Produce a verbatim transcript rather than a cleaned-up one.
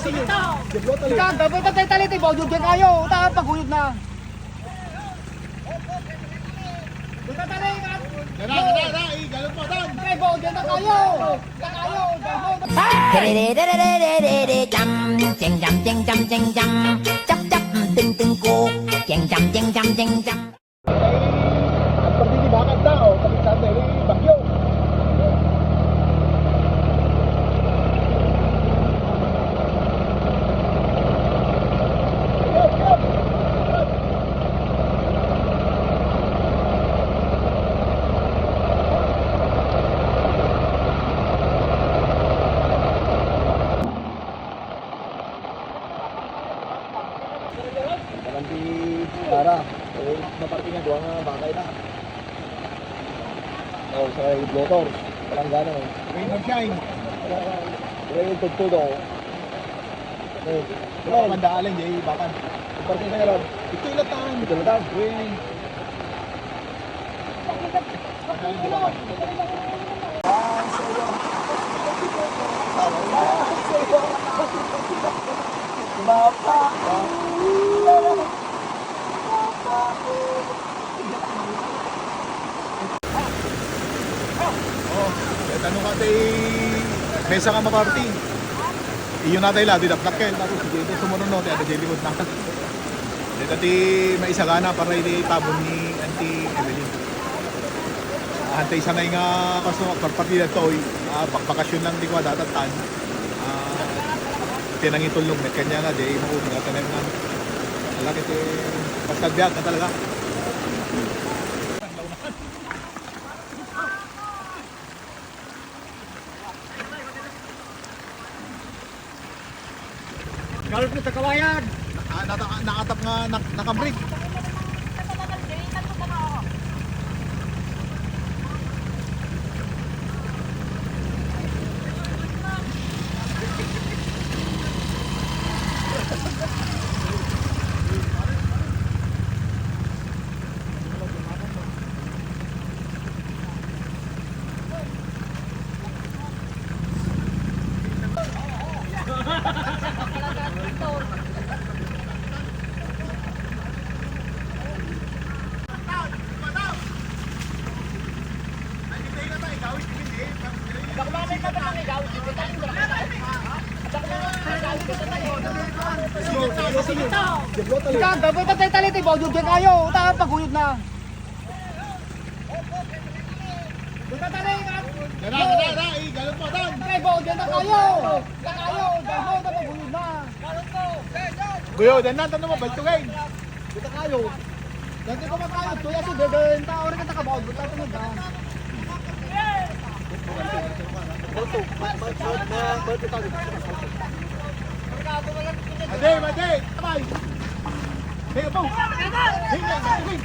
Ika, dapat tayo tali, tayo, bawal dyan kayo. Uta, paguyod na. Uta, tali, ka. Dara, dara, dara, eh, galon po, dan. Tayo, bawal dyan na kayo. Uta, kayo, bawal. Jam, jing, jam, jing, jam, jing, jam. Chap, chap, ting, ting, ko. Jing, jam, jing, jam, jing, jam. Ang pagdidibakad tao, kapit sa atin, eh, bagyo. Barangay Tara. Eh, maparti nga, duwa nga bakay na. Oh, sa blotor. Palanggana, oh. Rain or shine. Rain, tugtog, oh. Eh, wala man daalan, jay bakan. Parte na yun. Ito ilatan. Ito ilatan. Rain. Oh, eh, ano nga tay mesa nga maparti? Iyo natay la, di dakdakkel. Tapos, di ito sumuno, no? Ti ada di likod na. Deta ti maisagana para iti tabon ni Auntie Evelyn. Ah, antay sanay nga kaso, parpartida toy, ah, bakbakasyon lang ti kuadatan. Ah, ti nangitulnog met kaniana, di maudi nga tanem nga. Ala, iti basta biag na talaga. Galop na sa kawayan. Ah, nata-, nakatap nga nak-, nakabrik. Ika, dapat tayo tali, tayo, bawal dyan kayo. Uta, paguyod na. Dara, dara, dara, eh, galon po, dan. Ay, bawal dyan na kayo. Dyan kayo, dyan po, paguyod na. Guyo, dan na, tanong mo, baltugay. Dyan kayo. Dyan kayo, makayo. Tuya si Deden, tao rin ka, takabawal, buta, tanong, dan. Balto, balto, balto, balto, balto, tayo. Madi, madi, tabay. Hey, apo. Hey, hey, hey.